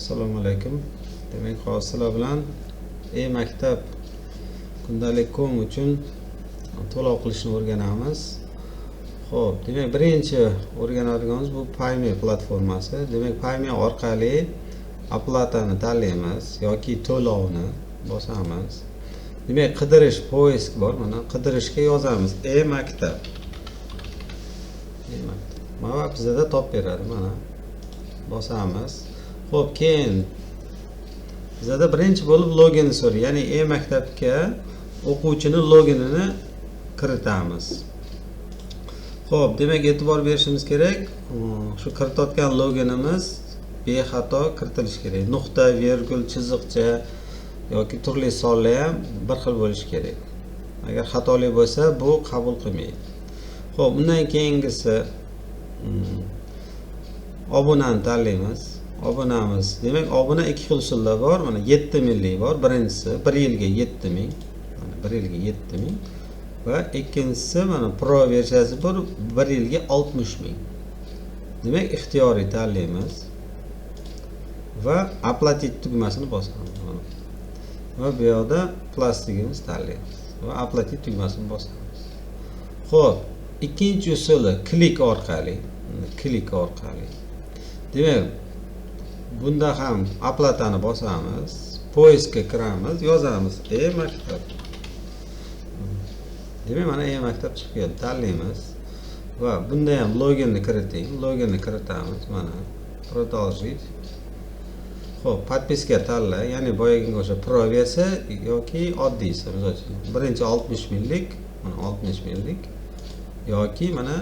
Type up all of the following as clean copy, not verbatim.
Assalomu alaykum. Demak, hozir sizlar bilan e-maktab kundalik.com uchun to'lov qilishni o'rganamiz. Xo'p, demak, birinchi o'rganadiganimiz bu Payme platformasi. Demak, Payme orqali оплата ni tanlaymiz yoki to'lovni bosamiz. Demak, qidirish, поиск bor, mana qidirishga yozamiz e-maktab. E-maktab. Mana bizada top beradi, mana. Bosamiz. Xo'p, keyin bizada birinchi bo'lib loginni so'raydi. Ya'ni e-maktabga o'quvchini loginini kiritamiz. Xo'p, demak, e'tibor berishimiz kerak. Shu kiritayotgan loginimiz bexato kiritilishi kerak. Nuqta, vergul, chiziqcha yoki turli sonlar ham bir xil bo'lishi kerak. Agar xatolik bo'lsa, bu qabul qilmaydi. Xo'p, undan keyingisi obunani tanlaymiz. Obunamiz. Demak, obuna ikki xil usulda bor. Mana 7 minglik bor. Birinchisi 1 yilga 7 ming. Mana 1 yilga 7 ming. Va ikkinchisi mana Pro versiyasi bor, 1 yilga 60 ming. Demak, ixtiyoriy tanlaymiz. Va оплатить tugmasini bosamiz. Mana. Va bu yoqda plastigimiz tanlaymiz va оплатить tugmasini bosamiz. Xo'p, ikkinchi usuli klik orqali, klik orqali. Demak, bunda ham оплата ni bosamiz, поиск ga kiramiz, yozamiz e-maktab. Demak, mana e-maktab chiqib keldi, tanlaymiz va bunda ham loginni kiriting, loginni kiritamiz, mana продолжить. Xo'p, подписка tanla, ya'ni boyagiga o'sha Pro versiya yoki oddiysi, misol uchun, birinchi 60 minglik, mana 60 minglik yoki mana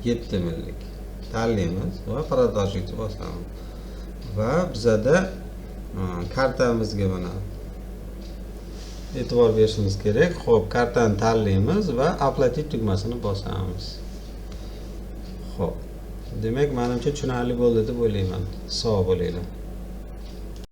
7 minglik tanlaymiz va продолжить bosamiz. Va bizada kartamizga mana e'tibor berishimiz kerak. Xo'p, kartani tanlaymiz va оплатить tugmasini bosamiz. Xo'p, demak, menimcha tushunarli bo'ldi deb o'ylayman. Sog' bo'linglar.